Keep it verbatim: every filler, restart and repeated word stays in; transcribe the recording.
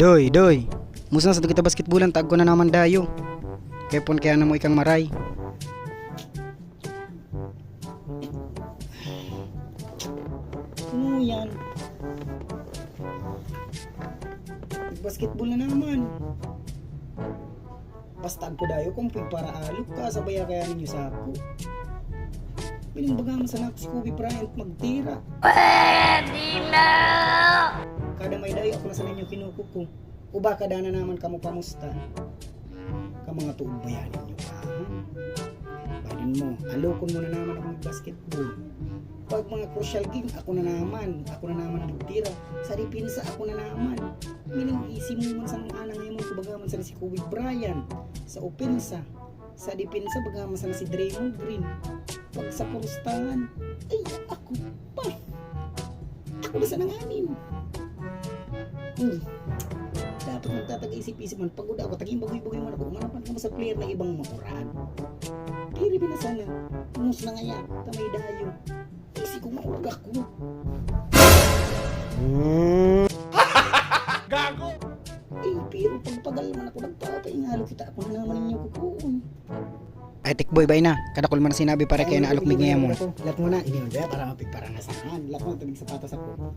Doy, Doy. Musta na sa kita basketbulan, tago na naman dayo. Kaya pon kaya na mo ikang maray. Ano yan? Basketball na naman. Basta agko dayo kung pagparaalo ka, sabaya kaya ninyo sa ako. Piling baga man sana ako si Kobe Bryant magtira. Pwede na! Kada may dayo ako na sa ninyo kinukuko. O baka dana naman kamo pamusta? Ka mga tuod ba yan ninyo ka, ha? Bayan mo, alokon mo na naman akong basketball. Pag mga crucial game, ako na naman. Ako na naman ang magtira. Sa depensa, ako na naman. Mining isi mo man sa mga anang ngayon, kumbaga man sa si Kobe Bryant. Sa opensa, sa depensa, baga man sana si Draymond Green. Pag sa purustahan, ay, ako pa. Ako na sa nanganin. Hmm. Dapat nagtatag-isip-isip man. Pag uda ako, taging bagoy-bagoy man ako. Umanapan ka mo sa player na ibang makurag. Diri na sana. Mus na ngaya, kamay dayo. Isi ko makurag ako. Gago! Eh, pero pagpagal man ako nagpapaingalo kita, ako na naman ninyo kukuon. Ay, tikboy, bay na. Kadakol man sinabi, pare, kaya naalok mi ngayon mo. Lat mo na, ini ulit para mapigparangasahan. Lat mo, tubig sapatos ako.